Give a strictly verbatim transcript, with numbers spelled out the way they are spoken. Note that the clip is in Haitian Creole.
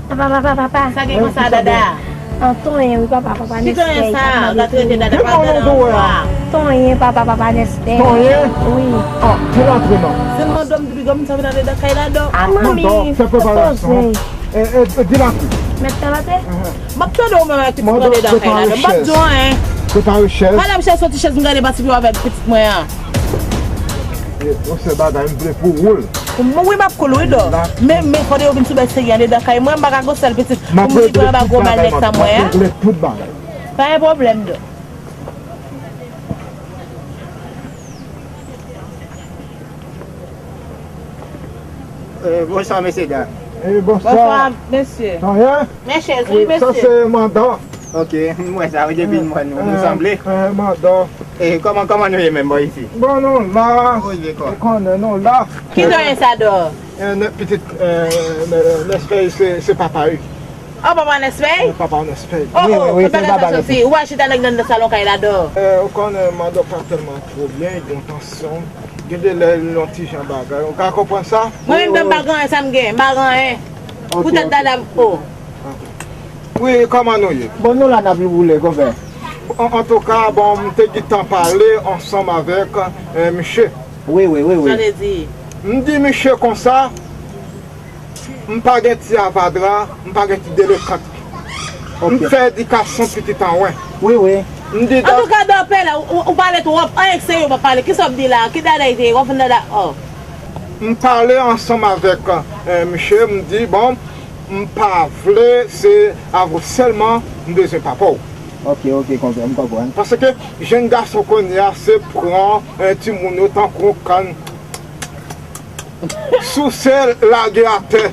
Papa, papa, papa. Sa gen konsa, Dada? An, tonyen, wi, papa, papa Nèspèy. Ki tonyen sa? Gade trete Dada pa Dada ankò. Tonyen, papa, papa Nèspèy. Tonyen? Wi. An, vin antre non. Se mandan m di piga moun sa vin andedan kay la, dò. A, manmi, fè preparasyon. E, e, e, di la tou. Mèt Talate? M ap tande w menm ak pitit mwen andedan kay la, dò. M p ap di w anyen. Prepare chèz. Pale m chèz, soti chèz, m gade pati pou avèk pitit mwen an. E, yon sèl bagay, m vle pou ou l. Mwen, wi, m ap koul, wi, dò. Men, men, fòde yo vin sou bèl seri andedan kay mwen, m pa ka gwo sèl pitit. Pou m rive anba gwo mal nèg sa mwen an. M ap regle tout bagay. Pa gen pwoblèm, dò. Eh, bonswa, mesye dam. Eh, bonswa. Bonswa, mesye. Sa ye? Men chèz, wi, mesye. Sa se mandan. Ok, m wè sa, wi, depi m wè nou, nou sanble. Eh, mandan. Eh, kòman, kòman nou ye menm bò isi? Bon, nou la. Ou konnen nou la. Ki tonyen sa dò? Eh, nè, pitit, eh, nè, Nèspèy se, se papa wi. Oh, papa Nèspèy? Eh, papa Nèspèy. Oh, oh, wi, wi, se papa Nèspèy. Ou al chita nèg nan salon kay la dò. Eh, ou konnen mandan pa tèlman twò byen, li gon tansyon. Gen de lè li yon ti jan bagay. Ou ka konprann sa? Mwen menm, m pa gen anyen, sa m gen, m pa gen anyen. Poutèt Dada, oh. Wi, kòman nou ye? Bon, nou la n ap boule, konpè. An, antouka, bon, m te gentan pale ansanm avèk, eh, misye. Wi, wi, wi, wi. Sa vle di? M di misye konsa, m pa gen ti avadra, m pa gen ti delekant. Ok. M fè edikasyon pitit an wen. Wi, wi. M di Dada. Antouka, dòpè la, ou, ou pale twòp. Anyen k serye ou pa pale. Kisa w ap di la? Ki Dada li te ye? W ap fè Dada, oh. M pale ansanm avèk, eh, misye, m di, bon, m pa vle, se avè w sèlman m bezwen papa w. Ok, ok, konprann, m konprann. Paske jèn gason kounye a, se pran, eh, timoun yo tankou yon kann, souse l, lage atè.